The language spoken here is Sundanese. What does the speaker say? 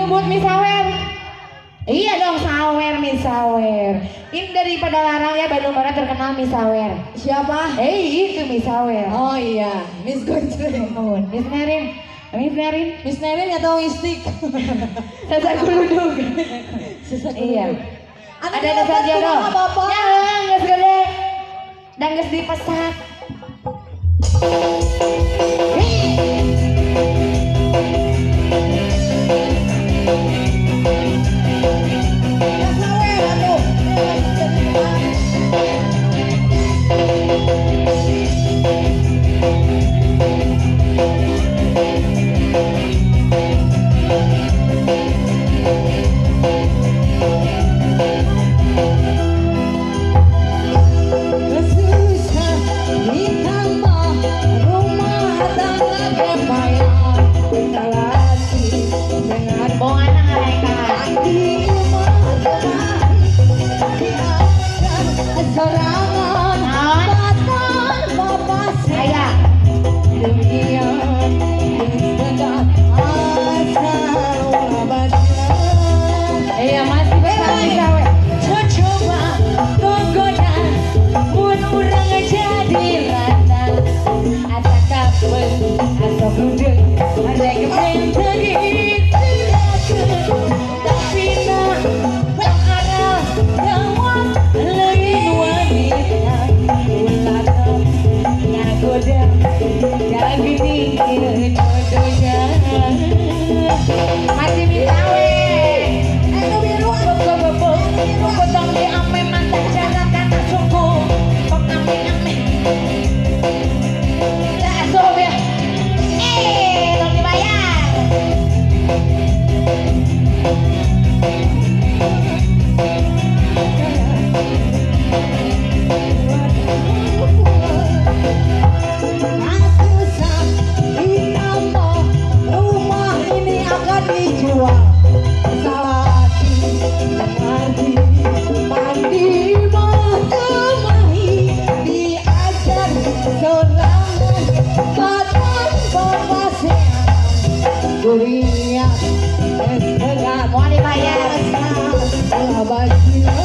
ngebut mie sawer. Iya dong, sawer mie sawer. Ini dari Padalarang ya, Bandung Barat terkenal mie sawer. Siapa? Eh, itu mie sawer. Oh iya, Miss Gonjreng. Oh, Miss Nerin. Miss Nerin. Miss Nerin atau Mistik? Sasa guludug. Sasa. Iya. Anu Ada ada saja dong. Bapak. Ya, geus gede. Dan geus dipesak. Ya sawer atuh. Susah ditambah rumah tangga kebayang salaki dengan Bongan ngareka. Di serangan batan bapak Saya. Dunia asal Iya, masih bersama mie sawer. Coba menggoda mun urang jadi rata asa kapel asa budeg rek mentegi tapi na arah dawan lain wanita ulah ngagoda jadi jodohnya. Masih mie sawer. Potong di ame mantan cara kata suku. Pok ame ame. Langsung ya. Eh, tong dibayar. Susah ditambah rumah ini akan dijual. Salaki mandi mandi kemahi diajar sorangan badan bapak kuliah Mau dibayar. Salah bagi.